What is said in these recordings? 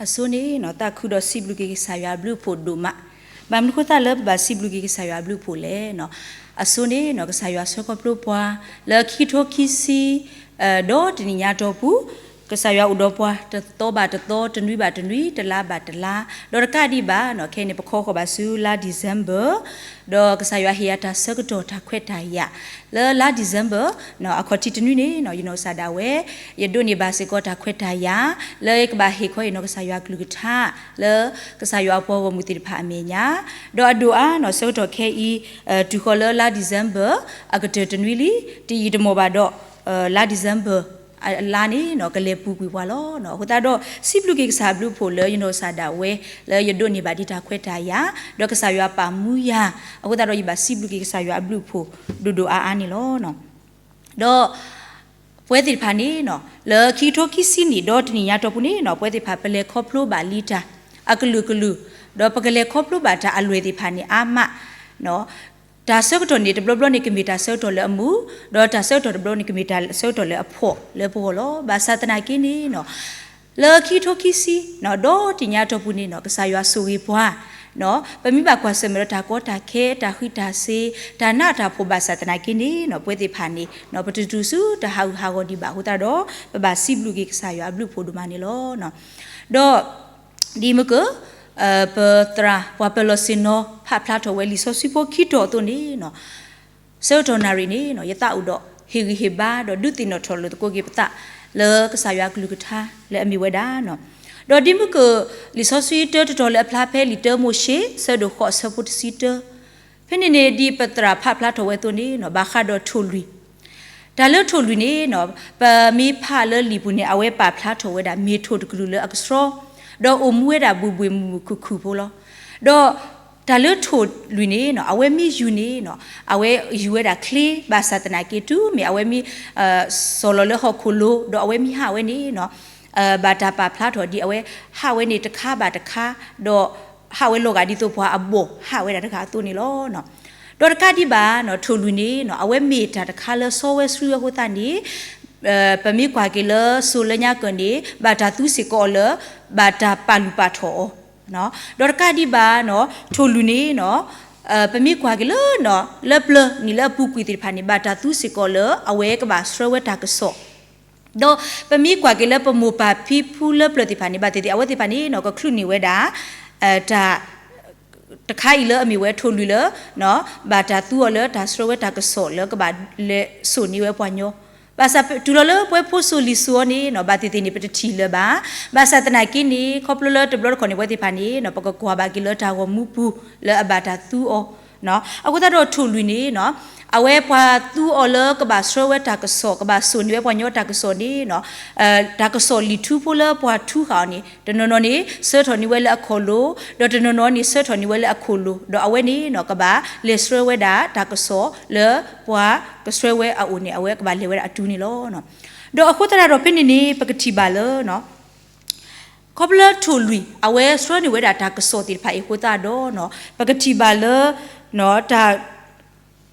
အဆိန့ၣ်နီၤ သးခုဒီးစံးဘျုးက့ၤကစၢ်ယွၤအဘျုးအဖှိၣ်ဒိၣ်မး. ဘၣ်မနုၤဃိသတးလၢပဘၣ်စံးဘျုးက့ၤကစၢ်ယွၤအဘျုးအဖှိၣ်လဲၣ်နီၤ. အဆိန့ၣ်နီၤ ကစၢ်ယွၤဆှၢခီဖျိပှၤ လၢခံကထိခံဆံ ဒီးတနံၣ်ညါတီၢ်ပူၤ ကစၢ်ယွၤအိၣ်ဒီးပှၤ တသီဘၣ်တသီ တနွံဘၣ်တနွံ တလါဘၣ်တလါ ဒီးတကးဒံးဘၣ်နီၤ ခဲအံၤန့ၣ် ပခီဃီၤဘၣ်ဆူလါ December ဒီးကစၢ်ယွၤဟ့ၣ်ယၤတၢ်ဆၢကတီၢ်တၢ်ခွဲးတၢ်ယာ် လၢလါ December နီၤ အခီၣ်ထံးတနွံန့ၣ်နီၤ ယနီၢ်ကစၢ်ဒၣ်ဝဲ ယဒိးန့ၢ်ဘၣ်စ့ၢ်ကီးတၢ်ခွဲးတၢ်ယာ် လၢယကဘၣ်ဟ့ၣ်ခီဟ့ၣ်နီၤကစၢ်ယွၤအကလုၢ်ကထါ လၢကစၢ်ယွၤအပှၤဂီၢ်မုၢ်သ့ၣ်တဖၣ်အမဲာ်ညါ ဒီးအဒိၣ်အါနီၤ ဆၢကတီၢ်ခဲအံၤ တုၤဃီၤလၢလါ December အကတၢၢ်တနွံလံ တယံာ်တမီၢ်ဘၣ်ဒီး လါ December အလါန့ၣ်နီၤ ကလဲၤပူၤကွံာ်ပှၤလီၤ. အဃိသတးဒီး စံးဘျုးက့ၤကစၢ်အဘျုးအဖှိၣ်လၢယနီၢ်ကစၢ်ဒၣ်ဝဲ လၢယဒိးန့ၢ်ဘၣ်ဒံးတၢ်ခွဲးတၢ်ယာ် ဒီးကစၢ်ယွၤပာ်မူယၤ အဃိသတးဒီးယဘၣ်စံးဘျုးက့ၤကစၢ်ယွၤအဘျုးအဖှိၣ်ဒိၣ်ဒိၣ်အါအါန့ၣ်လီၤ. ဒီးပဝဲသ့ၣ်တဖၣ်န့ၣ်နီၤ လၢခံကထိခံဆံနံၣ်ဒီးတနံၣ်ညါတီၢ်ပူၤန့ၣ်နီၤ ပဝဲသ့ၣ်တဖၣ်ပလဲၤခီဖျိဘၣ်လံတၢ် အကလုာ်ကလုာ် ဒီးပကလဲၤခီဖျိဘၣ်တၢ်အလွဲၢ်သ့ၣ်တဖၣ်န့ၣ်အါမး တၢ်ဆၢကတီၢ်န့ၣ် တဘျီဘျီန့ၣ် ကမ့ၢ်တၢ်ဆၢကတီၢ်လၢအမုာ်, ဒီးတၢ်ဆၢကတီၢ်တဘျီန့ၣ် ကမ့ၢ်တၢ်ဆၢကတီၢ်လၢအဖှီၣ်လၢပဂီၢ်လီၤ. ဘၣ်ဆၣ်သနာ်က့န့ၣ်နီၤ လၢခံကထိခံဆံ ဒီးတနံၣ်ညါတီၢ်ပူၤန့ၣ်နီၤ ကစၢ်ယွၤဆိၣ်ဂ့ၤပှၤ ပမ့ၢ်ဘၣ်ကွၢ်ဆၢၣ်မဲာ်ဒီးတၢ်ကီတၢ်ခဲ တၢ်ဃံးတၢ်စ့ၤ တၢ်နးတၢ်ဖှီၣ်ဘၣ်ဆၣ်သနာ်က့န့ၣ်နီၤ ပဝဲသ့ၣ်တဖၣ်န့ၣ် ပတတုၤဆူတၢ်ဟးဂူာ်ဟးဂီၤဒံးဘၣ်အဃိသတးဒီး ပဘၣ်စံးဘျုးက့ၤကစၢ်ယွၤအဘျုးအဖှိၣ်ဒိၣ်မးန့ၣ်လီၤ. ဒီး ဒ်မ့ၢ်က ပသရၣ်ပှၤပၢၤလီၢ်ဆ့ၣ်နီၤ ဖးဖျါထီၣ်ဝဲလံာ်စီဆှံဖိခံတီၤအသိးန့ၣ်နီၤ ဆၢကတီၢ်နၣ်ရံၣ်န့ၣ်နီၤ ယသးအိၣ်ဒီး ဟ့ၣ်ဂံၢ်ဟ့ၣ်ဘါ ဒီးဒုးသ့ၣ်နီၣ်ထီၣ်လိာ်သကိးက့ၤပသး လၢကစၢ်ယွၤအကလုၢ်ကထါလၢအမ့ၢ်ဝဲဒၣ်နီၤ ဒီးဒ်မ့ၢ်က လံာ်စီဆှံတၢတတီၤလၢအဖျါဖဲလံာ်တၢမိၤၡ့ ဆၢဒိၣ်ဃိး အဆၢဖိတဆံတၢ ဖဲန့ၣ်န့ၣ် ဒ်ပသရၣ်ဖးဖျါထီၣ်ဝဲအသိးန့ၣ်နီၤ ဘၣ်ဃးဒီးထိၣ်လွံၢ် တၢ်လၢထိၣ်လွံၢ်န့ၣ်နီၤ ပမ့ၢ်ဖးလၢလံာ်ပူၤန့ၣ် အဝဲပာ်ဖျါထီၣ်ဝဲဒၣ် မ့ၢ်ထိၣ်တကလုာ်လၢအကဆှီ ဒီးအိၣ်မူဝဲဒၣ်ဘှ့ၣ်ဘှ့ၣ်မုၢ်မုၢ်ခုၣ်ခုၣ်ဖိလီၤ. ဒီးတၢ်လၢထိၣ်လွံၢ်န့ၣ်နီၤ အဝဲမ့ၢ်ယူၤန့ၣ်နီၤ အဝဲယူၤဝဲဒၣ်ချ့ ဘၣ်ဆၣ်သနာ်က့ တုၤမ့ၢ်အဝဲမ့ၢ် စီၤလီၤလၢဟီၣ်ခိၣ်လိၤ ဒီးအဝဲမ့ၢ်ဟးဝဲန့ၣ်နီၤ ဘၣ်တၢ်ပာ်ဖျါထီၣ်ဒ်အဝဲ ဟးဝဲန့ၣ်တခါဘၣ်တခါ ဒီး ဟးဝဲလီၤဂာ်ဒ်သိးပှၤအဘီၣ်ဟးဝဲဒၣ်တဂၤအသိးန့ၣ်လီၤ. ဒီးတကးဒံးဘၣ်နီၤ ထိၣ်လွံၢ်န့ၣ်နီၤ အဝဲမ့ၢ်တၢ်တခါလၢစီဝဲဆှံဝဲအဃိသတးန့ၣ် ပမ့ၢ်ကွၢ်က့ၤလၢစိၤလၢညါကၢၢ်န့ၣ် ဘၣ်တၢ်သူစ့ၢ်ကီးအီၤလၢ ဘၣ်တၢ်ပာ်လုၢ်ပာ်ထီၣ်အီၤ ဒီးတကးဒံးဘၣ်နီၤ ထိၣ်လွံၢ်န့ၣ်နီၤ ပမ့ၢ်ကွၢ်က့ၤလၢနီၤ လၢပျၢၤနံၣ်လၢအပူၤကွံာ်သ့ၣ်တဖၣ်န့ၣ် ဘၣ်တၢ်သူစ့ၢ်ကီးလၢ အဝဲကဘၣ်ဆှၢဝဲတၢ်ကစီၣ် ဒီးပမ့ၢ်ကွၢ်က့ၤလၢပမိၢ်ပၢ်ဖံဖုလၢပျၢၤသ့ၣ်တဖၣ်န့ၣ် ဘၣ်သ့ၣ်သ့ၣ် အဝဲသ့ၣ်တဖၣ်န့ၣ်နီၤ ကချုးန့ၢ်ဝဲဒၣ် တၢ် တခါအံၤလၢအမ့ၢ်ဝဲထိၣ်လွံၢ်လၢ ဘၣ်တၢ်သူအီၤလၢတၢ်ဆှၢဝဲတၢ်ကစီၣ်လၢကဘၣ်လဲၤစိာ်န့ၢ်ဝဲပှၤညီ, ဘၣ်ဆၣ်တုၤလီၤလၢပဝဲဖိစိၤလံၤစိၤအီၤန့ၣ်နီၤ ဘၣ်သ့ၣ်သ့ၣ်န့ၣ် ပတထံၣ်လၢၤဘၣ်. ဘၣ်ဆၣ်သနာ်က့န့ၣ် ခီဖျိလၢတဘျီတခီၣ်န့ၣ် ပဝဲသ့ၣ်တဖၣ်န့ၣ်နီၤ ပကကွၢ်ဘၣ်က့ၤလၢတၢ်ဂီၤမူပူၤလၢအဘၣ်တၢ်သူအီၤ အဃိသတးဒီးထိၣ်လွံၢ်န့ၣ်နီၤ အဝဲပှၤသူအီၤလၢကဘၣ်ဆှၢဝဲတၢ်ကစီၣ် ကဘၣ်စိာ်န့ၢ်ဝဲပှၤညီတၢ်ကစီၣ်န့ၣ်နီၤ တၢ်ကစီၣ်လံာ်ထူဖိလၢပှၤထူဃာ်အီၤန့ၣ် တနီၤနီၤန့ၣ် ဆှၢထီၣ်န့ၢ်ဝဲလၢအခီၣ်လိၤ, ဒီးတနီၤနီၤန့ၣ် ဆှၢထီၣ်န့ၢ်ဝဲလၢအခိၣ်လိၤ, ဒီးအဝဲန့ၣ်နီၤ ကဘၣ်လဲၤဆှၢဝဲဒၣ်တၢ်ကစီၣ်လၢပှၤကဆှၢဝဲအအိၣ်န့ၣ် အဝဲကဘၣ်လဲၤဝဲဒၣ်အတုၤန့ၣ်လီၤ. ဒီးအဃိသတးဒီးဖဲန့ၣ်န့ၣ် ပကထံၣ်ဘၣ်လၢ ခီဖျိလၢထိၣ်လွံၢ် အဝဲဆှၢန့ၢ်ဝဲဒၣ်တၢ်ကစီၣ်သ့ၣ်တဖၣ်အံၤအဃိသတးဒီးနီၤ ပကထံၣ်ဘၣ်လၢ တၢ်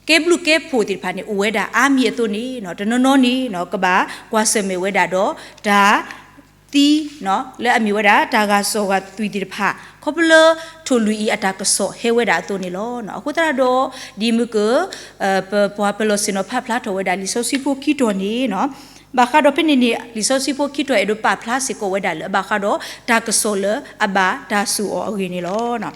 ကဲဘျုးကဲဖှိၣ်သ့ၣ်တဖၣ်န့ၣ် အိၣ်ဝဲဒၣ်အါမံၤအသိးန့ၣ်နီၤ တနီၤနီၤန့ၣ်နီၤ ကဘၣ်ကွၢ်ဆၢၣ်မဲာ်ဝဲဒၣ်ဒီး တၢ်သံ လၢအမ့ၢ်ဝဲဒၣ် တၢ်ဂာ်စီၣ်ဂာ်သွံၣ်သ့ၣ်တဖၣ် ခီဖျိလၢထိၣ်လွံၢ်အံၤအတၢ်ကစီၣ်ဟဲဝဲဒၣ်အသိးန့ၣ်လီၤ. အဃိသတးဒီး ဒ်မ့ၢ်က ပပှၤပၢၤလီၢ်ဆ့ၣ်နီၤဖးဖျါထီၣ်ဝဲဒၣ်လံာ်စီဆှံဖိခံတီၤန့ၣ်နီၤ ဘၣ်ဃးဒီးဖဲန့ၣ်န့ၣ် လံာ်စီဆှံဖိခံတီၤအဲၣ်ဒိးပာ်ဖျါစ့ၢ်ကီးဝဲဒၣ်လၢ ဘၣ်ဃးဒီးတၢ်ကစီၣ်လၢအဘၣ်တၢ်စိာ်အီၤအဂ့ၢ်န့ၣ်လီၤ.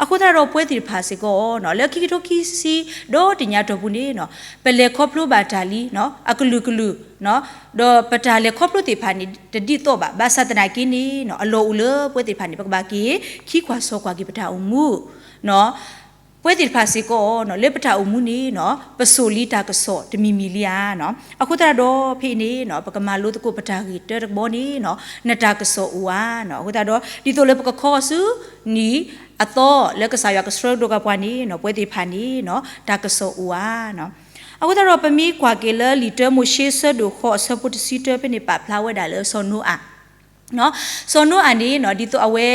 အဃိသတးဒီးပဝဲသ့ၣ်တဖၣ်စ့ၢ်ကီးနီၤ လၢခံကထိခံဆံ ဒီးတနံၣ်ညါတီၢ်ပူၤန့ၣ်နီၤ ပလဲၤခီဖျိဘၣ်တၢ်လံနီၤ အကလုာ်ကလုာ်နီၤ ဒီးပတၢ်လဲၤခီဖျိသ့ၣ်တဖၣ်န့ၣ် တဒ်သိးဘၣ် ဘၣ်ဆၣ်သနာ်က့န့ၣ်နီၤ အလီၢ်အိၣ်လၢပဝဲသ့ၣ်တဖၣ်န့ၣ် ပကဘၣ်က့ၤ ခံကွၢ်စီကွၢ်က့ၤပတၢ်အိၣ်မူနီၤ ပဝဲသ့ၣ်တဖၣ်စ့ၢ်ကီးနီၤ လၢပတၢ်အိၣ်မူန့ၣ်နီၤ ပစိာ်လံတၢ်ကစီၣ်တမံၤမံၤလံဧါနီၤ အဃိသတးဒီးဖဲအံၤန့ၣ်နီၤ ပကမၤလိသကိးပတၢ်ဂ့ၢ်တၢတဘီန့ၣ်နီၤ နတၢ်ကစီၣ်အိၣ်ဧါနီၤ အဃိသတးဒီး ဒ်သိးလၢပကခီဆူ နံၣ်အသီလၢကစၢ်ယွၤကဆှၢဒိက့ၤပှၤန့ၣ်နီၤ ပဝဲသ့ၣ်တဖၣ်န့ၣ်နီၤ တၢ်ကစီၣ်အိၣ်ဧါနီၤ အဃိသတးဒီး ပမ့ၢ်ကွၢ်က့ၤလၢလံာ်တၢမိၤၡ့ဆၢဒိၣ်ဃိးအဆၢဖိတဆံတၢဖဲန့ၣ် ပာ်ဖျါဝဲဒၣ်လၢစီၤနိအၤ စီၤနိအၤန့ၣ်နီၤ ဒ်သိးအဝဲ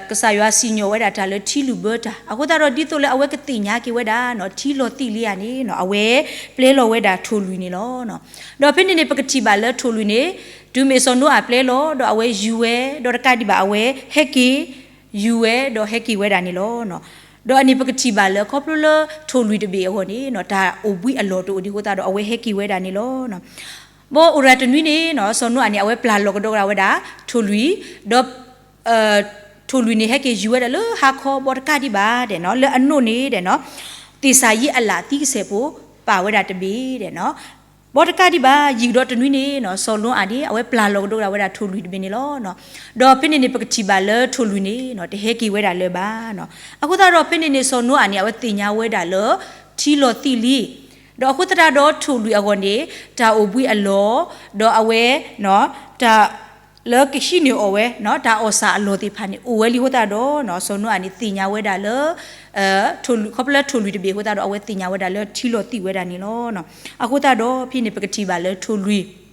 ကစၢ်ယွၤစံၣ်ညီၣ်ဝဲဒၣ်တၢ်လၢထံလုၢ်ဘၢတၢ် အဃိသတးဒီး ဒ်သိးလၢအဝဲကသ့ၣ်ညါက့ၤဝဲဒၣ်နီၤ ထံလီၤသံးလံဧါန့ၣ်နီၤ အဝဲပျဲလီၤဝဲဒၣ်ထိၣ်လွံၢ်န့ၣ်လီၤ. ဒီးဖဲန့ၣ်န့ၣ် ပကထံၣ်ဘၣ်လၢထိၣ်လွံၢ်န့ၣ် တုၤမ့ၢ်စီၤနိအၤပျဲလီၤ ဒီးအဝဲယူၤဝဲ ဒီးတကးဒံးဘၣ်အဝဲဟဲက့ၤ ယူၤဝဲဒီးဟဲက့ၤဝဲဒၣ်န့ၣ်လီၤ. ဒီးအန့ၣ်ပကထံၣ်ဘၣ်လၢခီဖျိလၢထိၣ်လွံၢ်တဘ့ၣ်အဂီၢ်န့ၣ် တၢ်အိၣ်ဘှံးအလီၢ်တအိၣ်ဒံးအဃိသတးဒီး အဝဲဟဲက့ၤဝဲဒၣ်န့ၣ်လီၤ. ဘၣ်အိၣ်ရၤတနွံန့ၣ် စီၤနိအၤန့ၣ် အဝဲပျၢ်လီၤကဒီးဝဲဒၣ်ထိၣ်လွံၢ်, ဒီး ထိၣ်လွံၢ်န့ၣ်ဟဲက့ၤယူၤဝဲဒၣ်လၢဟါခီ ဘၣ်တကးဒံးဘၣ်ဒဲး လၢအနိၣ်န့ၣ်ဒဲး သ့ၣ်စၤယံးအလၣ်သံကစဲးဖိ ပာ်ဝဲဒၣ်တဘ့ၣ်ဒဲး ဘၣ်တကးဒံးဘၣ် ယံာ်ကဒီးတနွံန့ၣ် စီၤနိအၤန့ၣ် အဝဲပျၢ်လီၤကဒီးဝဲဒၣ်ထိၣ်လွံၢ်တဘ့ၣ်န့ၣ်လီၤ. ဒီးဖဲန့ၣ်န့ၣ် ပကထံၣ်ဘၣ်လၢထိၣ်လွံၢ်န့ၣ် တဟဲက့ၤဝဲဒၣ်လၢၤဘၣ်. အဃိသတးဒီးဖဲန့ၣ်န့ၣ် စီၤနိအၤန့ၣ် အဝဲသ့ၣ်ညါဝဲဒၣ်လၢ ထံလီၤသံးလံ, ဒီးအဃိသတးဒီးထိၣ်လွံၢ်အဂီၢ်န့ၣ် တၢ်အိၣ်ဘှံးအလီၢ်, ဒီးအဝဲ တၢ် လၢကဟံးန့ၢ်အီၤဝဲ တၢ်အီၣ်ဆၣ်အလီၢ်သ့ၣ်တဖၣ်န့ၣ် အိၣ်ဝဲလံအဃိသတးဒီး စီၤနိအၤန့ၣ် သ့ၣ်ညါဝဲဒၣ်လၢ ခီဖျိလၢထိၣ်လွံၢ်တဘ့ၣ်အဃိသတးဒီး အဝဲသ့ၣ်ညါဝဲဒၣ်လၢထံလီၤသံးဝဲဒၣ်န့ၣ်လီၤ. အဃိသတးဒီး ဖဲန့ၣ်ပကထံၣ်ဘၣ်လၢထိၣ်လွံၢ် ခီ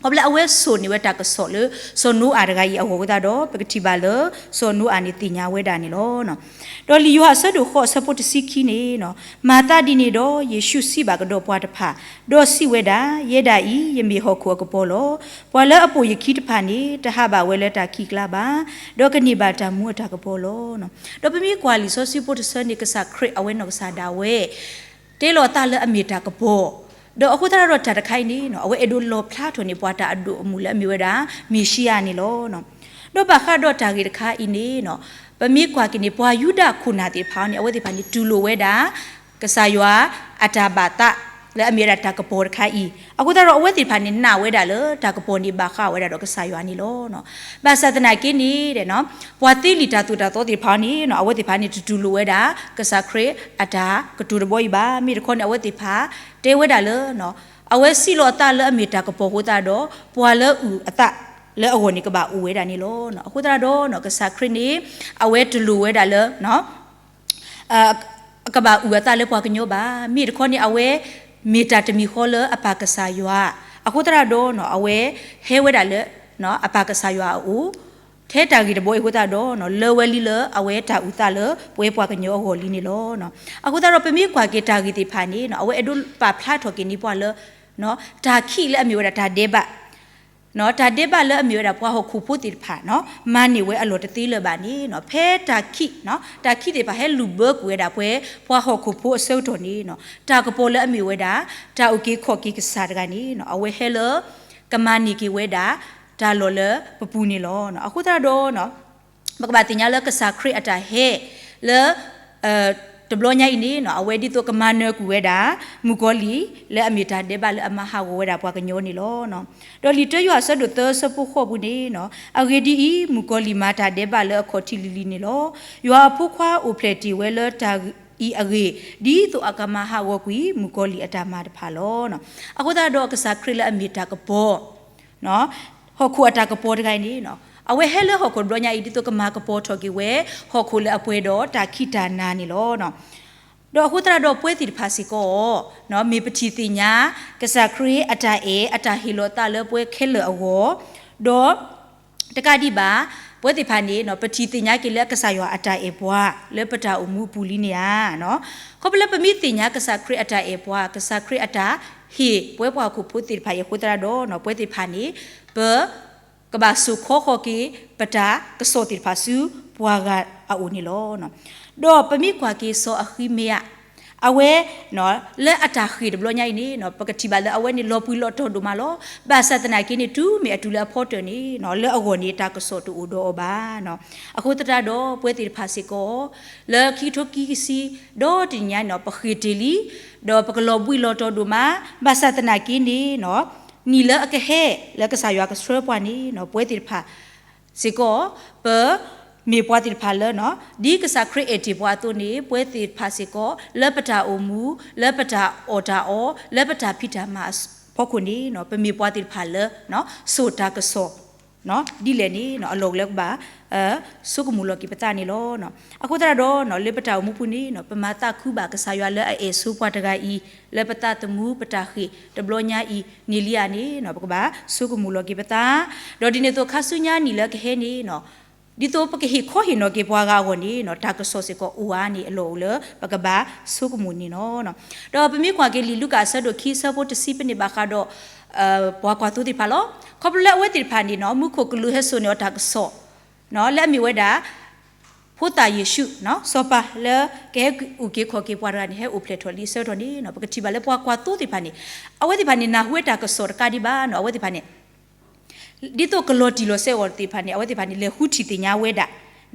ဖျိလၢအဝဲစိာ်န့ၢ်ဝဲတၢ်ကစီၣ်လၢ စီၤနိအၤတဂၤအံၤအဂီၢ်အဃိသတးဒီး ပကထံၣ်ဘၣ်လၢ စီၤနိအၤန့ၣ်သ့ၣ်ညါဝဲဒၣ်န့ၣ်လီၤ. ဒီးလံာ်ယိၤဟၣ်အဆၢဒိၣ်ဃိးအဆၢဖိတဆံခံန့ၣ် မၤသးဒ်န့ၣ်ဒီး ယ့ၣ်ၡူးစံးဘၣ်ကဒီးပှၤတဖၣ်, ဒီးစံးဝဲဒၣ်, ယဲဒၣ်အံၤ ယမ့ၢ်ဟီၣ်ခိၣ်အကပီၤလီၤ. ပှၤလၢအပိာ်ယခံတဖၣ်န့ၣ် တဟးဘၣ်ဝဲလၢတၢ်ခံးကျါဘၣ်, ဒီးကန့ၢ်ဘၣ်တၢ်မူအတၢ်ကပီၤလီၤ. ဒီးပမ့ၢ်ကွၢ်လံာ်စီဆှံဖိတဆၢန့ၣ် ကစၢ်ခရံာ်အဝဲနီၢ်ကစၢ်ဒၣ်ဝဲ တဲလီၤအသးလၢအမ့ၢ်တၢ်ကပီၤ, ဒီးအဃိသတးဒီးတၢ်တခါအံၤန့ၣ် အဝဲအဲၣ်ဒိးလီၣ်ဖျါထီၣ်န့ၢ်ပှၤတၢ်အဒိၣ်အမုၢ်လၢအမ့ၢ်ဝဲဒၣ် မ့ၣ်ၡံအၤန့ၣ်လီၤ. ဒီးဘၣ်ဃးဒီးတၢ်ဂ့ၢ်တခါအံၤန့ၣ် ပမ့ၢ်ကွၢ်က့ၤန့ၣ် ပှၤယူဒၤခိၣ်နၢ်သ့ၣ်တဖၣ်န့ၣ် အဝဲသ့ၣ်တဖၣ်န့ၣ် တူၢ်လိာ်ဝဲဒၣ် ကစၢ်ယွၤအတၢ်ဘၣ်သး လၢအမ့ၢ်ဝဲဒၣ်တၢ်ကပီၤတခါအံၤ, အဃိသတးဒီးအဝဲသ့ၣ်တဖၣ်န့ၣ် နာ်ဝဲဒၣ်လၢတၢ်ကပီၤန့ၣ်ဘၣ်ဃးဝဲဒၣ်ဒီးကစၢ်ယွၤန့ၣ်လီၤ. ဘၣ်ဆၣ်သနာ်က့န့ၣ် ပှၤသ့လံာ်တၢ်သိၣ်တၢ်သီသ့ၣ်တဖၣ်န့ၣ် အဝဲသ့ၣ်တဖၣ်န့ၣ် တတူၢ်လိာ်ဝဲဒၣ် ကစၢ်ခရံာ်အတၢ်ကတိၤတဘီအံၤဘၣ်. မ့ၢ်တခီန့ၣ် အဝဲသ့ၣ်တဖၣ် တဲဝဲဒၣ်လၢ အဝဲစံးလီၤအသးလၢအမ့ၢ်တၢ်ကပီၤအဃိသတးဒီး ပှၤလၢအအုၣ်အသးလၢအဂီၢ်န့ၣ် ကဘၣ်အိၣ်ဝဲဒၣ်န့ၣ်လီၤ. အဃိသတးဒီး ကစၢ်ခရံာ်န့ၣ် အဝဲတလိၣ်ဝဲဒၣ်လၢ ကဘၣ်အုၣ်အသးလၢပှၤကညီဘၣ်. မ့ၢ်တခီန့ၣ် အဝဲမ့ၢ်တၢ်တမံၤဃီလၢအပၢ်ကစၢ်ယွၤ, အဃိသတးဒီး အဝဲဟဲဝဲဒၣ်လၢ အပၢ်ကစၢ်ယွၤအအိၣ် ထဲတၢ်ဂ့ၢ်တဘီအံၤအဃိသတးဒီး လၢဝဲလံလၢအဝဲတၢ်အုၣ်သးလၢပဝဲပှၤကညီအဂီၢ်လံန့ၣ်လီၤ. အဃိသတးဒီး ပမ့ၢ်ကွၢ်က့ၤတၢ်ဂ့ၢ်သ့ၣ်တဖၣ်န့ၣ် အဝဲအဲၣ်ဒိးပာ်ဖျါထီၣ်က့ၤန့ၢ်ပှၤလၢ တၢ်ခံးလၢအမ့ၢ်ဝဲဒၣ်တၢ်ဒဲးဘး တၢ်ဒဲးဘးလၢအမ့ၢ်ဝဲဒၣ်ပှၤဟီၣ်ခိၣ်ဖိသ့ၣ်တဖၣ် မၤန့ၢ်ဝဲအလီၢ်တသ့လၢၤဘၣ်န့ၣ် ဖဲတၢ်ခံး တၢ်ခံးသ့ၣ်တဖၣ်ဟဲလူၤဘၢကွံာ်ဝဲဒၣ်ပဝဲပှၤဟီၣ်ခိၣ်ဖိအဆၢကတီၢ်န့ၣ် တၢ်ကပီၤလၢအမ့ၢ်ဝဲဒၣ် တၢ်အုၣ်က့ၤခီၣ်က့ၤကစၢ်တဂၤန့ၣ် အဝဲဟဲလၢ ကမၤန့ၢ်က့ၤဝဲဒၣ် တၢ်လီၢ်လၢပပူၤန့ၣ်လီၤ. အဃိသတးဒီး ပကဘၣ်သ့ၣ်ညါလၢကစၢ်ခရံာ်အတၢ်ဟဲလၢ တဘျီညါအံၤန့ၣ် အဝဲဒ်သိးကမၤနၢၤကွံာ်ဝဲဒၣ် မုၣ်ကီၤလံၢ် လၢအမ့ၢ်တၢ်ဒဲးဘးလၢအမၤဟးဂီၤဝဲဒၣ်ပှၤကညီန့ၣ်လီၤ. ဒီးလံာ်တၢယိၤဟၣ်အဆၢဒိၣ်သၢအဆၢဖိဃိးပူၤန့ၣ် အဂ့ၢ်ဒ်အံၤ, မုၣ်ကီၤလံၢ်မၤတၢ်ဒဲးဘးလၢအခီၣ်ထံးလံၤလံၤန့ၣ်လီၤ. ယွၤအဖိခွါအိၣ်ဖျဲၣ်တ့ၢ်ဝဲလၢတၢ်အံၤအဂ့ၢ်, ဒ်သိးအကမၤဟးဂီၤကွံာ်မုၣ်ကီၤလံၢ်အတၢ်မၤတဖၣ်လီၤ. အဃိသတးဒီးကစၢ်ခရံာ်လၢအမ့ၢ်တၢ်ကပီၤ ဟီၣ်ခိၣ်အတၢ်ကပီၤတဂၤအံၤန့ၣ် အဝဲဟဲလၢဟီၣ်ခိၣ်တဘျီညါအံၤ ဒ်သိးကမၤကပီၤထီၣ်က့ၤဝဲ ဟီၣ်ခိၣ်လၢအပှဲၤဒီးတၢ်ခံးတၢ်နၤန့ၣ်လီၤ. ဒီးအဃိသတးဒီးပဝဲသ့ၣ်တဖၣ်စ့ၢ်ကီး မ့ၢ်ပထံၣ်သ့ၣ်ညါ ကစၢ်ခရံာ်အတၢ်အဲၣ်အတၢ်ဟ့ၣ်လီၤသးလၢပဝဲခဲလၢာ်အဂီၢ်, ဒီး တကးဒံးဘၣ် ပဝဲသ့ၣ်တဖၣ်န့ၣ် ပထံၣ်သ့ၣ်ညါက့ၤလၢကစၢ်ယွၤအတၢ်အဲၣ်ပှၤ လၢပတၢ်အိၣ်မူအပူၤလံန့ၣ်ဧါ. ခီဖျိလၢပမ့ၢ်သ့ၣ်ညါကစၢ်ခရံာ်အတၢ်အဲၣ်ပှၤ ကစၢ်ခရံာ်အတၢ်ဟ့ၣ်ပဝဲပှၤဟီၣ်ခိၣ်ဖိသ့ၣ်တဖၣ်အံၤအဃိသတးဒီး ပဝဲသ့ၣ်တဖၣ်န့ၣ် ပ ကဘၣ်စိာ်ခီဃီၤက့ၤ ပတၢ်ကစီၣ်သ့ၣ်တဖၣ်ဆူပှၤဂၤအအိၣ်န့ၣ်လီၤ. ဒီးပမ့ၢ်ကွၢ်က့ၤစီၤအဃံမ့ယၤ အဝဲ လၢအတၢ်ဃ့ၢ်တဘျီညါအံၤန့ၣ် ပကထံၣ်ဘၣ်လၢအဝဲန့ၣ်လီၤပှံၤလီၤတီၤဒိၣ်မးလီၤ. ဘၣ်ဆၣ်သနာ်က့န့ၣ် တုၤမ့ၢ်အတုၤလၢအဖီတၢၢ်န့ၣ် လၢအဂီၢ်န့ၣ် တၢ်ကစီၣ်တအိၣ်ဒီးအီၤဘၣ်. အဃိသတးဒီး ပဝဲသ့ၣ်တဖၣ်စ့ၢ်ကီး လၢခံကထိခံဆံ ဒီတနံၣ်ညါန့ၣ် ပဃ့ၢ်တ့ၢ်လံ ဒီးပကလီၤဘှံးလီၤတီၤဒိၣ်မး, ဘၣ်ဆၣ်သနာ်က့န့ၣ် နံၣ်လၢအကဟဲ လၢကစၢ်ယွၤကဆှၢပှၤန့ၣ် ပဝဲသ့ၣ်တဖၣ်စ့ၢ်ကီး ပမ့ၢ်ပှၤသ့ၣ်တဖၣ်လၢ ဒ်ကစၢ်ခရံာ်အဲၣ်တ့ၢ်ပှၤအသိးန့ၣ် ပဝဲသ့ၣ်တဖၣ်စ့ၢ်ကီး လၢပတၢ်အိၣ်မူ လၢပတၢ်အီၣ်တၢ်အီ လၢပတၢ်ဖံးတၢ်မၤအဖီခိၣ်န့ၣ် ပမ့ၢ်ပှၤသ့ၣ်တဖၣ်လၢ စိာ်တၢ်ကစီၣ် ဒ်လဲၣ်န့ၣ် အလီၢ်လၢကဘၣ် ဆိကမိၣ်လီၤက့ၤပသးန့ၣ်လီၤ. အဃိသတးဒီး လၢပတၢ်အိၣ်မူပူၤန့ၣ် ပမၤသးခုဘၣ်ကစၢ်ယွၤလၢအအဲၣ်ဆိပှၤတဂၤအံၤ လၢပသးသမူပတၢ်ဃ့ၢ်တဘျီညါအံၤန့ၣ်လံဧါန့ၣ် ပကဘၣ်ဆိကမိၣ်လီၤက့ၤပသး, ဒီးဒ်န့ၣ်အသိးခါဆူညါနံၣ်လၢကဟဲန့ၣ် ဒ်သိးပကဟ့ၣ်ခီဟ့ၣ်နီၤက့ၤပှၤဂၤအဂီၢ်န့ၣ် တၢ်ကစီၣ်စ့ၢ်ကီးအိၣ်ဧါန့ၣ် အလီၢ်အိၣ်လၢပကဘၣ်ဆိကမိၣ်န့ၣ်လီၤ. ဒီးပမ့ၢ်ကွၢ်က့ၤလံာ်လူၤကၣ်အဆၢဒိၣ်ခံအဆၢဖိတဆံ ပန့ၢ်ဘၣ်ဃးဒီး ပှၤကွၢ်သိသ့ၣ်တဖၣ်လီၤ. ခီဖျိလၢအဝဲသ့ၣ်တဖၣ်န့ၣ်နီၤ မူခိၣ်ကလူးဟဲစိာ်န့ၢ်အီၤတၢ်ကစီၣ် လၢအမ့ၢ်ဝဲဒၣ် ဖိသၣ်ယ့ၣ်ၡူး စီၤပၤလၢကဟဲအုၣ်က့ၤခီၣ်က့ၤပှၤတဂၤန့ၣ် ဟဲအိၣ်ဖျဲၣ်ထီၣ်လံအဆၢကတီၢ်န့ၣ်နီၤ ပကထံၣ်ဘၣ်လၢပှၤကွၢ်သိသ့ၣ်တဖၣ်န့ၣ် အဝဲသ့ၣ်တဖၣ်န့ၣ် နၢ်ဟူဝဲတၢ်ကစီၣ်တကးဒံးဘၣ်နီၤ အဝဲသ့ၣ်တဖၣ်န့ၣ် ဒ်သိးကလီၤတံၢ်လီၤဆဲးအဂီၢ်သ့ၣ်တဖၣ်န့ၣ် အဝဲသ့ၣ်တဖၣ်န့ၣ် လဲၤဃုထံၣ်သ့ၣ်ညါဝဲဒၣ်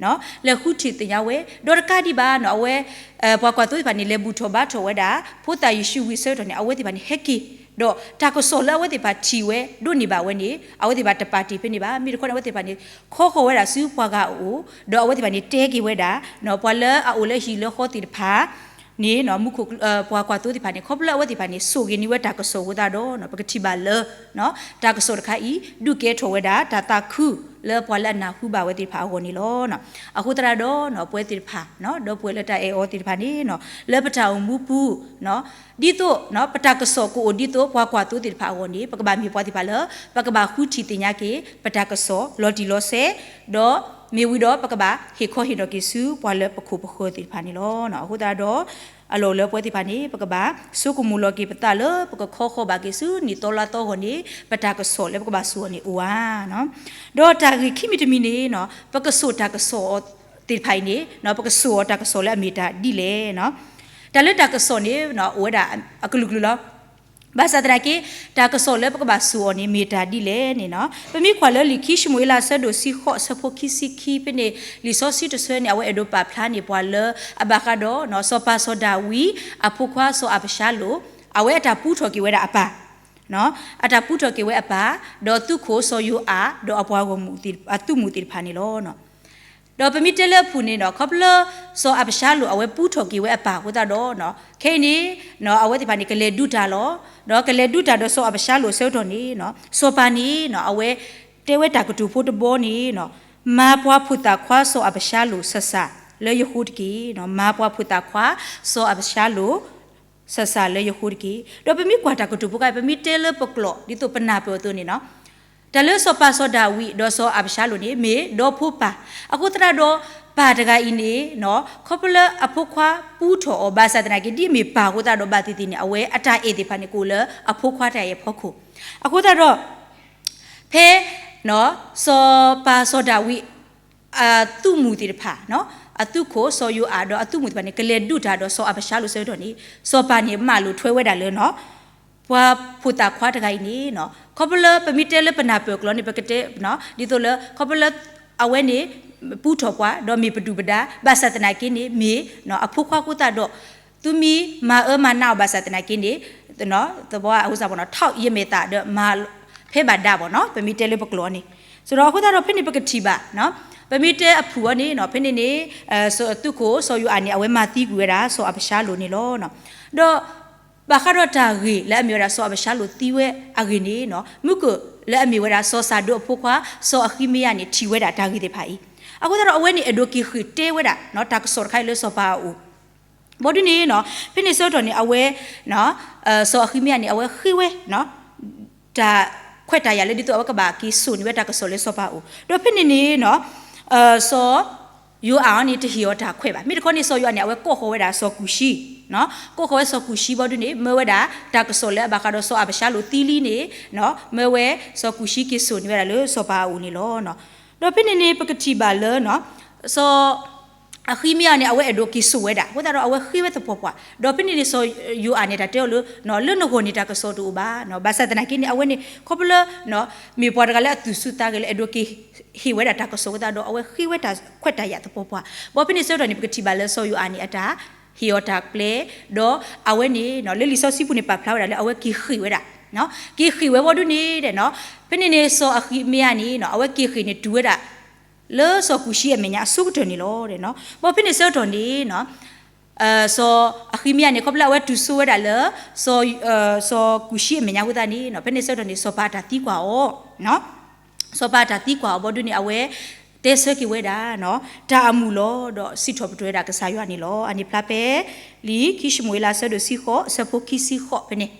လဲၤဃုထံၣ်သ့ၣ်ညါဝဲ ဒီးတကးဒံးဘၣ်နီၤ အဝဲ ပှၤကွၢ်သိသ့ၣ်တဖၣ်န့ၣ် လဲၤဘူၣ်ထီၣ်ဘါထီၣ်ဝဲဒၣ် ဖိသၣ်ယ့ၣ်ၡူးဝံၤအဆၢကတီၢ်န့ၣ် အဝဲသ့ၣ်တဖၣ်န့ၣ် ဟဲက့ၤ ဒီးတၢ်ကစီၣ်လၢအဝဲသ့ၣ်တဖၣ်ထံၣ်ဝဲဒိးန့ၢ်ဘၣ်ဝဲန့ၣ် အဝဲသ့ၣ်တဖၣ်တပာ်တ့ၢ်ဖဲန့ၣ်ဘၣ်. မ့ၢ်တခီန့ၣ် အဝဲသ့ၣ်တဖၣ်န့ၣ် ခီဃီၤဝဲဒၣ်ဆူပှၤဂၤအအိၣ် ဒီးအဝဲသ့ၣ်တဖၣ်န့ၣ် တဲက့ၤဝဲဒၣ် ပှၤလၢအအိၣ်လၢဟံၣ်လၢဃီသ့ၣ်တဖၣ် န့ၣ် မူခိၣ် ပှၤကွၢ်သိသ့ၣ်တဖၣ်န့ၣ် ခီဖျိလၢအဝဲသ့ၣ်တဖၣ်န့ၣ် စိာ်က့ၤန့ၢ်ဝဲတၢ်ကစီၣ်အဃိသတးဒီး ပကထံၣ်ဘၣ်လၢ တၢ်ကစီၣ်တခါအံၤ ဒုးကဲထီၣ်ဝဲဒၣ် တၢ်သးခုလၢပှၤလၢအနၢ်ဟူဘၣ်ဝဲသ့ၣ်တဖၣ်အဂီၢ်န့ၣ်လီၤ. အဃိသတးဒီး ပဝဲသ့ၣ်တဖၣ် ဒီပုၢ်ဝဲၢ်လၢတၢ်အဲၣ်အီၤသ့ၣ်တဖၣ်န့ၣ် လၢပတၢ်အိၣ်မူပူၤ ဒ်သိး ပတၢ်ကစီၣ်ကအိၣ်ဒ်သိးပှၤကွၢ်သိသ့ၣ်တဖၣ်အဂီၢ်န့ၣ် ပကဘၣ်မ့ၢ်ပှၤသ့ၣ်တဖၣ်လၢ ပကဘၣ်ဃုထံၣ်သ့ၣ်ညါက့ၤ ပတၢ်ကစီၣ်လီၤတံၢ်လီၤဆဲး ဒီးမ့ၢ်ဝံၤဒီးပကဘၣ်ဟ့ၣ်ခီဟ့ၣ်နီၤက့ၤဆူပှၤလၢပခိၣ်ပဃၢၤသ့ၣ်တဖၣ်န့ၣ်လီၤ. အဃိသတးဒီး အလီၢ်လၢပဝဲသ့ၣ်တဖၣ်န့ၣ် ပကဘၣ်ဆိကမိၣ်လီၤက့ၤပသးလၢ ပကခီဃီၤဘၣ်က့ၤဆူနံၣ်သီလါသီအဂီၢ်န့ၣ် ပတၢ်ကစီၣ်လၢပကဘၣ်စိာ်အီၤန့ၣ်အိၣ်ဧါ ဒီးတၢ်ဂ့ၢ်ခံမံၤတမံၤန့ၣ် ပကစိာ်တၢ်ကစီၣ်သ့ၣ်တဖၣ်အံၤန့ၣ် ပကစိာ်အီၤတၢ်ကစီၣ်လၢအမ့ၢ်တၢ်ဒ်လဲၣ်. တၢ်လၢတၢ်ကစီၣ်န့ၣ် အိၣ်ဝဲဒၣ်အကလုာ်ကလုာ်လီၤ. ဘၣ်ဆၣ်သနာ်က့ တၢ်ကစီၣ်လၢပကဘၣ်စိာ်အီၤန့ၣ် မ့ၢ်တၢ်ဒ်လဲၣ်န့ၣ်နီၤ. ပမ့ၢ်ကွၢ်လၢလံာ်ခံၡမူၤအ့လး အဆၢဒိၣ်တဆံဃိး အဆၢဖိခံဆံခံဖဲန့ၣ် လံာ်စီဆှံတဆၢန့ၣ် အဝဲအဲၣ်ဒိးပာ်ဖျါန့ၢ်ပှၤလၢအဘၣ်ဃးဒီး စီၤပၤစီၤဒၤဝံး အဖိခွါစီၤအၤဘၡါလိၣ် အဝဲအတၢ်ပူထီၣ်က့ၤဝဲဒၣ်အပၢ် အတၢ်ပူထီၣ်က့ၤဝဲအပၢ် ဒီးသုးခိၣ်စီၤယိၤအၣ် ဒီးအပှၤဂီၢ်မုၢ်သ့ၣ် အသုးမုၢ်သ့ၣ်တဖၣ်န့ၣ်လီၤ. ဒီးပမ့ၢ်တဲလၢအပူၤန့ၣ်ဒီး ခီဖျိလၢစီၤအၤဘၡါလိၣ် အဝဲပူထီၣ်က့ၤဝဲအပၢ်အဃိသတးဒီး ခဲအံၤန့ၣ် အဝဲသ့ၣ်တဖၣ်န့ၣ် ကလဲၤဒုးတၢ်လီၤ. ဒီးကလဲၤဒုးတၢ်ဒီးစီၤအၤဘၡါလိၣ်အဆၢကတီၢ်န့ၣ် စီၤပၤန့ၣ် အဝဲတဲဝဲတၢ်ကတိၤဖိတဘီန့ၣ် မၤပှၤဖိသၣ်ခွါစီၤအၤဘၡါလိၣ်ဆၢ်ဆၢ်လၢယဃိတက့ၢ်. မၤပှၤဖိသၣ်ခွါစီၤအၤဘၡါလိၣ် ဆၢ်ဆၢ်လၢယဃိတက့ၢ်. ဒီးပမ့ၢ်ကွၢ်တၢ်ကတိၤဖိခါ ပမ့ၢ်တဲလၢပကျိာ် ဒ်သိးပနၢ်ပၢၢ်အသိးန့ၣ်နီၤ တၢ်လၢစီၤပၤစီၤဒၤဝံး ဒီးစီၤအၤဘၡါလိၣ်န့ၣ် မ့ၢ်ဒီဖိပၢ် အဃိသတးဒီး ပၢ်တဂၤအံၤန့ၣ် ခီဖျိလၢအဖိခွါပူထီၣ်အီၤ ဘၣ်ဆၣ်သနာ်က့ ဒ်အမ့ၢ်ပၢ်အဃိသတးဒီး ဘၣ်သ့ၣ်သ့ၣ်န့ၣ် အဝဲအတၢ်အဲၣ်သ့ၣ်တဖၣ်န့ၣ် ကအိၣ်လၢအဖိခွါတဂၤအံၤအဖီခိၣ် အဃိသတးဒီး ဖဲ စီၤပၤစီၤဒၤဝံး အသုးမုၢ်သ့ၣ်တဖၣ် အသုးခိၣ်စီၤယိၤအၣ် ဒီးအသုးမုၢ်သ့ၣ်တဖၣ်န့ၣ် ကလဲၤဒုးတၢ်ဒီးစီၤအၤဘၡါလိၣ်အဆၢကတီၢ်န့ၣ် စီၤပၤန့ၣ် မၢလိာ်ထွဲဝဲဒၣ်လၢ ပှၤဖိသၣ်ခွါတဂၤအံၤန့ၣ် ခီဖျိလၢပမ့ၢ်တဲလၢပနၢ်ပၢၢ်ကျိာ်န့ၣ် ပကတဲ ဒ်သိးလၢ ခီဖျိလၢ အဝဲန့ၣ် ပူထီၣ်ပှၤ ဒီးမ့ၢ်ပဒုၣ်ပဒါ ဘၣ်ဆၣ်သနာ်က့န့ၣ် မ့ၢ်အဖိခွါအဃိသတးဒီး သုမ့ၢ်မၤအၢမၤနးအီၤဘၣ်ဆၣ်သနာ်က့န့ၣ် သဘီအဃိသတး ထီၣ်ယမဲာ်သၣ်ဒီးမၤဖဲဘၣ်ဒါဘၣ်နီၤ ပမ့ၢ်တဲလၢပကျိာ်န့ၣ် ဆိုတော့ အဃိသတးဒီး ဖဲန့ၣ်ပကထံၣ်ဘၣ် ပမ့ၢ်တဲအဖုၣ်အီၤန့ၣ် ဖဲန့ၣ်န့ၣ် သုးခိၣ်စီၤယိၤအၣ်န့ၣ် အဝဲမၤသံကွံာ်ဝဲဒၣ်စီၤအၤဘၡါလိၣ်န့ၣ်လီၤ. ဒီး ဘၣ်ဃးဒီးတၢ်ဂ့ၢ်လၢအမ့ၢ်ဝဲဒၣ်စီၤအၤဘၡါလိၣ်သံဝဲအဂ့ၢ်န့ၣ် မုၢ်ကၢၢ်လၢအမ့ၢ်ဝဲဒၣ်စီၤစၤဒိအဖိခွါ စီၤအဃံမယၤန့ၣ် ထံၣ်ဝဲဒၣ်တၢ်ဂ့ၢ်သ့ၣ်တဖၣ်အံၤ အဃိသတးဒီးအဝဲန့ၣ် အဲၣ်ဒိးက့ၤဃ့ၢ်တဲဝဲဒၣ် တၢ်ကစီၣ်တခါအံၤလၢစီၤပၤအအိၣ် ဘီဒုန့ၣ် ဖဲန့ၣ်ဆၢကတီၢ်န့ၣ် အဝဲ စီၤအဃံမယၤန့ၣ် အဝဲဃ့ဝဲ တၢ်ခွဲးတၢ်ယာ်လၢဒ်သိးအဝဲကဘၣ်က့ၤစိာ်န့ၢ်ဝဲတၢ်ကစီၣ်လၢစီၤပၤအအိၣ် ဒီးဖဲန့ၣ်န့ၣ် စီၤယိၤအၣ်န့ၣ် တဟ့ၣ်အီၤတၢ်ခွဲးဘၣ်. မ့ၢ်တခီန့ၣ် စီၤယိၤအၣ်န့ၣ် အဝဲကိးဃီၤဝဲဒၣ်စီၤကူၡံ ကိးဃီၤဝဲစီၤကူၡံဘီဒုန့ၣ် မၢဝဲဒၣ်တၢ်ကစီၣ်လၢအဘၣ်ဃးဒီးစီၤအၤဘၡါလိၣ်သံလံန့ၣ် မၢဝဲစီၤကူၡံက့ၤစိာ်န့ၢ်ဝဲဒၣ်လၢစီၤပၤအအိၣ်န့ၣ်လီၤ. ဒီးဖဲန့ၣ်န့ၣ် ပကထံၣ်ဘၣ်လၢ စီၤ အဃံမယၤန့ၣ် အဝဲအဲၣ်ဒိးက့ၤစိာ်ဝဲဒၣ် အဃိသတးဒီးအဝဲဃ့ဝဲသပှၢ်ပှၢ် ဒီးဖဲန့ၣ်န့ၣ် စီၤယိၤအၣ်န့ၣ် တၢ်တဲအီၤလၢ လၢနဂီၢ်န့ၣ် တၢ်ကစီၣ်တအိၣ်ဘၣ် ဘၣ်ဆၣ်သနာ်က့န့ၣ် အဝဲန့ၣ် ခီဖျိလၢ မ့ၢ်ပှၤတဂၤလၢအသူၣ်ဆူၣ်သးဂဲၤလၢအဲၣ်ဒိးက့ၤဟ့ၣ်ဝဲဒၣ်တၢ်ကစီၣ်အဃိသတးဒီး အဝဲဃ့ဝဲတၢ်ခွဲးတၢ်ယာ်သပှၢ်ပှၢ် ဘီဖဲန့ၣ်ဆၢကတီၢ်န့ၣ် ပကထံၣ်ဘၣ်လၢစီၤယိၤအၣ်န့ၣ် အတၢ်ဟ့ၣ်အီၤတၢ်ကျဲ ဒီးအဝဲန့ၣ် လၢလံာ်စီဆှံပူၤန့ၣ် ပာ်ဖျါဝဲဒၣ်လၢအဝဲက့ၤဃ့ၢ်ဝဲဒၣ် က့ၤဃ့ၢ်ဝဲဘီဒုန့ၣ် ဖဲန့ၣ်န့ၣ် စီၤအဃံမယၤန့ၣ် အဝဲက့ၤဃ့ၢ်န့ၣ်တုၤဝဲဒၣ် လၢစီၤကူၡံအမဲာ်ညါအဆိကတၢၢ်န့ၣ်လီၤ. ဘီဖဲန့ၣ်ဆၢကတီၢ်န့ၣ် စီၤအဃံမယၤန့ၣ် ခီဖျိလၢအဝဲတုၤဆိဝဲဒၣ်လၢ စီၤကူၡံအမဲာ်ညါအဃိသတးန့ၣ် ဖဲန့ၣ်ဆၢကတီၢ်န့ၣ် စီၤပၤအတၢ်သံကွၢ်အီၤ စီၤပၤအတၢ်သံကွၢ်အီၤဘီဒုန့ၣ် အဝဲတဲဆၢက့ၤဝဲဒၣ် တၢ်အမုာ်လီၤ ဒီးစံးထီၣ်ပတြၢၤဝဲဒၣ်ကစၢ်ယွၤန့ၣ်လီၤ. အန့ၣ်ဖျါဖဲ လံာ်ခံၡမူၤအ့လး အဆၢဒိၣ်တဆံဃိး အဆၢဖိခံဆံဃိးဖဲန့ၣ်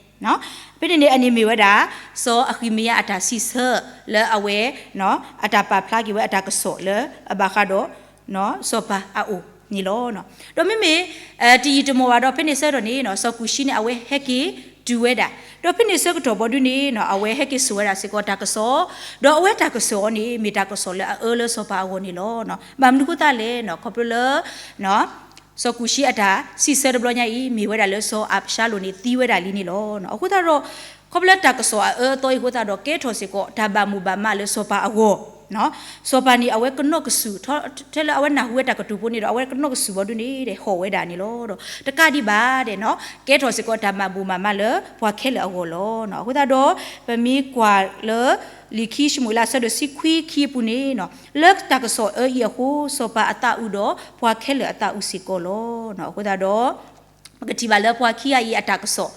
ဖဲန့ၣ်န့ၣ် အန့ၣ်မ့ၢ်ဝဲဒၣ် စီၤအဃံမယၤအတၢ်စံးဆၢလၢအဝဲ အတၢ်ပာ်ဖျါက့ၤဝဲအတၢ်ကစီၣ်လၢအဘၣ်ဃးဒီး စီၤပၤအအိၣ်န့ၣ်လီၤ. ဒီးမ့မ့ၢ် တယံာ်တမီၢ်ဘၣ်ဒီး ဖဲန့ၣ်ဆၢကတီၢ်န့ၣ် စီၤကူၡံန့ၣ် အဝဲဟဲက့ၤ ဒုးဝဲဒၣ်, ဒီးဖဲန့ၣ်ဆၢကတီၢ်ဘီဒုန့ၣ်နီၤ အဝဲဟဲက့ၤစိာ်ဝဲဒၣ်စ့ၢ်ကီးတၢ်ကစီၣ်, ဒီးအဝဲတၢ်ကစီၣ်အီၤန့ၣ် မ့ၢ်တၢ်ကစီၣ်လၢအအၢလၢစီၤပၤအဂီၢ်န့ၣ်လီၤ. ဘၣ်မနုၤအဃိသတးလဲၣ်နီၤ ခီဖျိလၢ စီၤကူၡံအတၢ်စံးဆၢတဘျီညါအံၤ မ့ၢ်ဝဲဒၣ်လၢစီၤအၤဘၡါလိၣ်န့ၣ်သံဝဲဒၣ်လံန့ၣ်လီၤ. အဃိသတးဒီး ခီဖျိလၢတၢ်ကစီၣ်အအၢအသီအံၤအဃိသတးဒီး ကဲထီၣ်စ့ၢ်ကီးတၢ်ဘၣ်မိၣ်ဘၣ်မးလၢစီၤပၤအဂီၢ် စီၤပၤန့ၣ် အဝဲကနီၣ်ကစူၢ် ထဲလၢအဝဲနၢ်ဟူဝဲတၢ်ကတိၤဖိန့ၣ်ဒီး အဝဲကနီၣ်ကစူၢ်ဘီဒုန့ၣ် ဟီၣ်ဝဲဒၣ်န့ၣ်လီၤ. ဒီးတကးဒံးဘၣ်ဒီးနီၤ ကဲထီၣ်စ့ၢ်ကီးတၢ်ဘၣ်မိၣ်ဘၣ်မးလၢပှၤခဲလၢာ်အဂီၢ်လီၤ. အဃိသတးဒီး ပမ့ၢ်ကွၢ်လၢ လံာ်ခံၡမူၤအ့လး အဆၢဒိၣ်တဆံခွံ ခံအပူၤန့ၣ်နီၤ လၢတၢ်ကစီၣ်အအၢအံၤအဃိ စီၤပၤအသးအုးဒီးပှၤခဲလၢာ်အသးအုးစ့ၢ်ကီးလီၤ. အဃိသတးဒီး ပကထံၣ်ဘၣ်လၢပှၤခံဂၤအံၤအတၢ်ကစီၣ်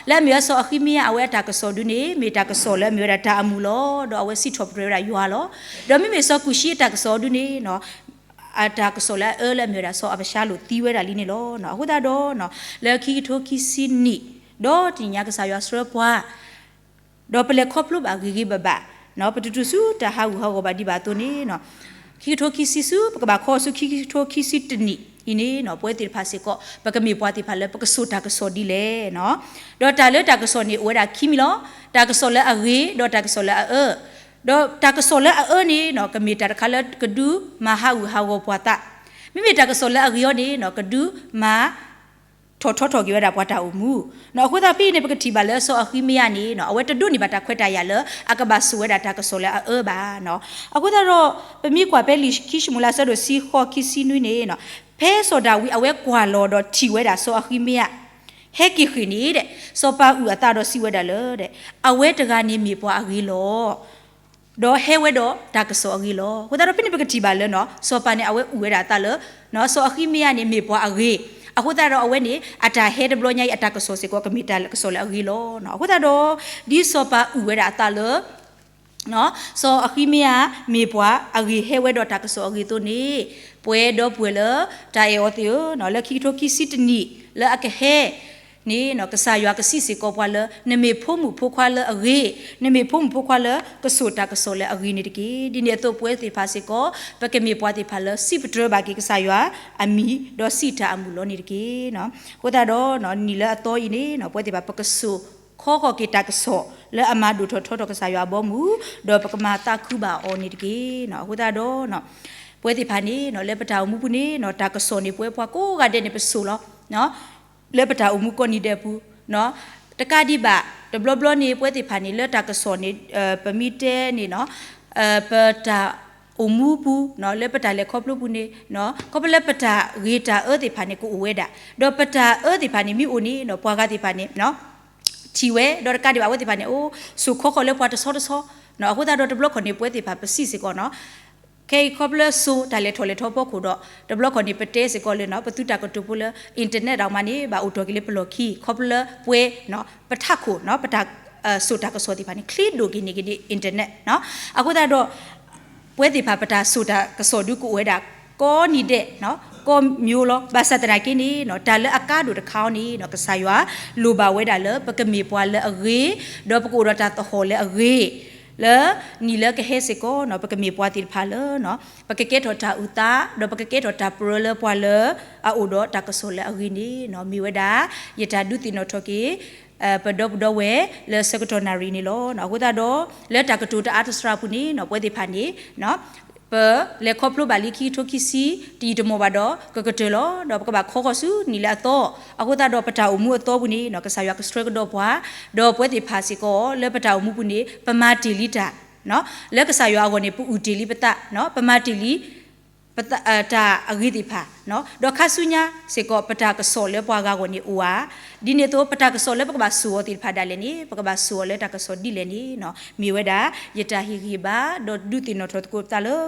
လၢအမ့ၢ်ဝဲစီၤအဃံမံယၤအဝဲအတၢ်ကစီၣ်ဒုန့ၣ် မ့ၢ်တၢ်ကစီၣ်လၢအမ့ၢ်ဝဲဒၣ်တၢ်အမုာ်လီၤ. ဒီးအဝဲစံးထီၣ်ပတြၢၤဝဲဒၣ်ယွၤလီၤ. ဒီးမ့မ့ၢ်စီၤကူၡံအတၢ်ကစီၣ်ဒုန့ၣ် အတၢ်ကစီၣ်လၢအအၢလၢအမ့ၢ်ဝဲဒၣ်စီၤအၤဘၡါလိၣ်သံဝဲဒၣ်လံန့ၣ်လီၤ. အဃိသတးဒီး လၢခံကထိခံဆံနံၣ် ဒီးတနံၤညါကစၢ်ယွၤဆှၢပှၤ ဒီးပလဲၤခီဖျိဘၣ်ဂ့ၤဂ့ၤဘၣ်ဘၣ်, ပတတုၤဆူတၢ်ဟးဂူာ်ဟးဂီၤဘၣ်ဒံးဘၣ်အသိးန့ၣ် ခံကထိခံဆံဆူ ပကဘၣ်ခီဆူခံကထိခံဆံတနံၣ်အံၤန့ၣ် ပဝဲသ့ၣ်တဖၣ်စ့ၢ်ကီး ပကမ့ၢ်ပှၤသ့ၣ်တဖၣ်လၢပကစိာ်တၢ်ကစီၣ်ဒ်လဲၣ်. ဒီးတၢ်လၢတၢ်ကစီၣ်န့ၣ်အိၣ်ဝဲဒၣ်ခံမံၤလီၤ. တၢ်ကစီၣ်လၢအဂ့ၤ ဒီးတၢ်ကစီၣ်လၢအအၢ, ဒီးတၢ်ကစီၣ်လၢအအၢန့ၣ် ကမ့ၢ်တၢ်တခါလၢကဒုးမၤဟးဂူာ်ဟးဂီၤပှၤသး, မ့မ့ၢ်တၢ်ကစီၣ်လၢအဂ့ၤအီၤန့ၣ် ကဒုးမၤ ထီၣ်ထီထီၣ်က့ၤဝဲဒၣ်ပှၤတၢ်အိၣ်မူ. အဃိသတးဖဲအံၤန့ၣ် ပကထံၣ်ဘၣ်လၢစီၤအဃံမံယၤန့ၣ် အဝဲတဒိးန့ၢ်ဘၣ်တၢ်ခွဲးတၢ်ယာ်လၢအကဘၣ်စိာ်ဝဲဒၣ်တၢ်ကစီၣ်လၢအအၢဘၣ်. အဃိသတးဒီး ပမ့ၢ်ကွၢ်ဖဲလံာ်ခံၡမူၤအ့လး အဆၢဒိၣ်တဆံဃိးခံဆံနွံန့ၣ် ဖဲစီၤဒၤဝံးအဝဲကွၢ်လီၤဒီးထံၣ်ဝဲဒၣ်စီၤအဃံမံယၤ ဟဲက့ၤဃ့ၢ်န့ၣ်ဒီး စီၤပၤအုၣ်အသးဒီးစံးဝဲဒၣ်လၢ အဝဲတဂၤန့ၣ်မ့ၢ်ပှၤအဂ့ၤလီၤ. ဒီးဟဲဝဲဒီးတၢ်ကစီၣ်အဂ့ၤလီၤ. အဃိသတးဒီးဖဲန့ၣ်ပကထံၣ်ဘၣ်လၢ စီၤပၤန့ၣ် အဝဲအုၣ်ဝဲဒၣ်အသးလၢ စီၤအဃံမံယၤန့ၣ်မ့ၢ်ပှၤအဂ့ၤ, အဃိသတးဒီးအဝဲန့ၣ် အတၢ်ဟဲတဘျီညါအံၤ အတၢ်ကစီၣ်စ့ၢ်ကီးကမ့ၢ်တၢ်ကစီၣ်လၢအဂ့ၤလီၤ. အဃိသတးဒီး ဒ်စီၤပၤအုၣ်ဝဲဒၣ်အသးလၢ စီၤအဃံမံယၤမ့ၢ်ပှၤအဂ့ၤ ဟဲဝဲဒီးတၢ်ကစီၣ်အဂ့ၤအသိးန့ၣ် ပဝဲဒီပုၢ်ဝဲၢ်လၢတၢ်အဲၣ်အီၤသ့ၣ်ဧၢ, လၢခံကထိခံဆံတနံၣ်လၢအကဟဲန့ၣ် ကစၢ်ယွၤကစံးစ့ၢ်ကီးပှၤလၢ နမ့ၢ်ဖိမုၣ်ဖိခွါလၢအဂ့ၤ, နမ့ၢ်ဖိမုၣ်ဖိခွါလၢကစိာ်တၢ်ကစီၣ်လၢအဂ့ၤန့ၣ်တက့ၢ်. ဒ်န့ၣ်အသိးပဝဲသ့ၣ်တဖၣ်စ့ၢ်ကီး ပကမ့ၢ်ပှၤသ့ၣ်တဖၣ်လၢစံးပတြၢၤဘၣ်က့ၤကစၢ်ယွၤအမံၤ ဒီးစံးတၢ်အမုာ်လီၤန့ၣ်တက့ၢ်. အဃိသတးဒီး နံၣ်လၢအသီအံၤန့ၣ် ပဝဲသ့ၣ်တဖၣ်ပကစိာ်ခီဃီၤက့ၤတၢ်ကစီၣ်လၢအမၤဒိၣ်ထီၣ်ထီထီၣ်ကစၢ်ယွၤအဘီအမုၢ် ဒီးပကမၤသးခုဘၣ်အီၤန့ၣ်တက့ၢ်. အဃိသတးဒီး ပဝဲသ့ၣ်တဖၣ်န့ၣ် လၢပတၢ်အိၣ်မူပူၤန့ၣ် တၢ်ကစီၣ်န့ၣ် ပဝဲပှၤကိးဂၤဒဲးန့ၣ် ပစိာ်လီၤ လၢပတၢ်အိၣ်မူကိးနံၤဒဲးအပူၤ တကးဒံးဘၣ် တဘျီဘျီန့ၣ် ပဝဲသ့ၣ်တဖၣ်န့ၣ် လၢတၢ်ကစီၣ်န့ၣ် ပမ့ၢ်တဲန့ၣ် ပတၢ်အိၣ်မူပူၤ လၢပတၢ်လဲၤခီဖျိပူၤန့ၣ် ခီဖျိလၢပတၢ်ဂ့ၤတၢ်အၢသ့ၣ်တဖၣ်န့ၣ် ကအိၣ်ဝဲဒၣ်, ဒီးပတၢ်အၢသ့ၣ်တဖၣ်န့ၣ် မ့ၢ်အိၣ်န့ၣ် ပှၤဂၤသ့ၣ်တဖၣ်န့ၣ် ထံၣ်ဝဲ ဒီးတကးဒံးဘၣ် အဝဲသ့ၣ်တဖၣ်န့ၣ် အိၣ်စိာ်ခီဃီၤလၢပှၤတဆီတဆီ အဃိသတးဒီးတဘျီခီၣ်န့ၣ် ပဝဲသ့ၣ်တဖၣ်ပစံးစ့ၢ်ကီး ခဲအံၤခီဖျိစိာ်တၢ်လဲၤထီၣ်လဲၤထီဖီခိၣ်ဒီး တဘျီခီၣ်န့ၣ် ပတဲစ့ၢ်ကီးလၢ ပသုတၢ်ကတိၤဖိလၢ internet ဒၣ်မးန့ၣ် ဘၣ်အိၣ်ထီၣ်က့ၤလၢပလီၢ်ခံ ခီဖျိလၢပဝဲ ပထးခိၣ် ပတၢ်စိာ်တၢ်ကစီၣ်သ့ၣ်တဖၣ်န့ၣ် ချ့ဒိၣ်က့ၤန့ၢ်က့ၤဒ် internet အဃိသတးဒီး ပဝဲသ့ၣ်တဖၣ်ပတၢ်စိာ်တၢ်ကစီၣ်ဒုကအိၣ်ဝဲဒၣ် ကိးနံၤဒဲး ကိးမံၤလီၤ. ဘၣ်ဆၣ်သနာ်က့န့ၣ် တၢ်လၢအကါဒိၣ်တခါအံၤန့ၣ် ကစၢ်ယွၤလိၣ်ဘၣ်ဝဲဒၣ်လၢ ပကမ့ၢ်ပှၤလၢအဂ့ၤ ဒီးပကအိၣ်ဒီးတၢ်သဟီၣ်လၢအဂ့ၤ လၢနံၣ်လၢကဟဲစ့ၢ်ကီး ပကမ့ၢ်ပှၤသ့ၣ်တဖၣ်လၢ ပကကဲထီၣ်တၢ်အုၣ်သး ဒီးပကကဲထီၣ်တၢ်ပရၢလၢပှၤလၢအအိၣ်ဒီးတၢ်ကစီၣ်လၢအဂ့ၤန့ၣ် မ့ၢ်ဝဲဒၣ် ယတၢ်ဒုးသ့ၣ်နီၣ်ထီၣ်က့ၤ ပဒီပုၢ်ဒီဝဲၢ်လၢဆၢကတီၢ်နၣ်ရံၣ်န့ၣ်လီၤ. အဃိသတးဒီး လၢတၢ်ကတိၤတအါတစှၤပူၤန့ၣ် ပဝဲသ့ၣ်တဖၣ်န့ၣ် ပလဲၤခီဖျိဘၣ်လံခံကထိခံဆံ တယံာ်တမီၢ်ဘၣ်ဒီး ကကတၢၢ်လီၤ. ဒီးပကဘၣ်ခီဃီၤဆူနံၣ်လၢအသီ, အဃိသတးဒီးပတၢ်အိၣ်မူအသီပူၤန့ၣ် ကစၢ်ယွၤကဆှၢကဒီးပှၤ, ဒီးပဝဲသ့ၣ်တဖၣ်စ့ၢ်ကီး လၢပတၢ်အိၣ်မူပူၤန့ၣ် ပမၤတ့ၢ်လံတၢ် လၢကစၢ်ယွၤအဂီၢ်န့ၣ် ပအုၣ်တ့ၢ်လံပသး, ပမၤတ့ၢ်လံ တၢ်အဂ့ၤသ့ၣ်တဖၣ်, ဒီးခါဆူညါစ့ၢ်ကီး ပတၢ်ကစီၣ်လၢပှၤဂၤအဂီၢ်န့ၣ်အိၣ်ဧါ. ဒ်န့ၣ်အသိး ပတၢ်ကစီၣ်လၢပကဘၣ်စိာ်အီၤသ့ၣ်တဖၣ်ဒၣ်လဲာ်န့ၣ် ပကဘၣ်စိာ်အီၤလၢတၢ်ကစီၣ်ဒ်လဲၣ်န့ၣ် မ့ၢ်ဝဲဒၣ် ယတၢ်ဟ့ၣ်ဂံၢ်ဟ့ၣ်ဘါ ဒီးဒုးသ့ၣ်နီၣ်ထီၣ်သကိးပသးလၢ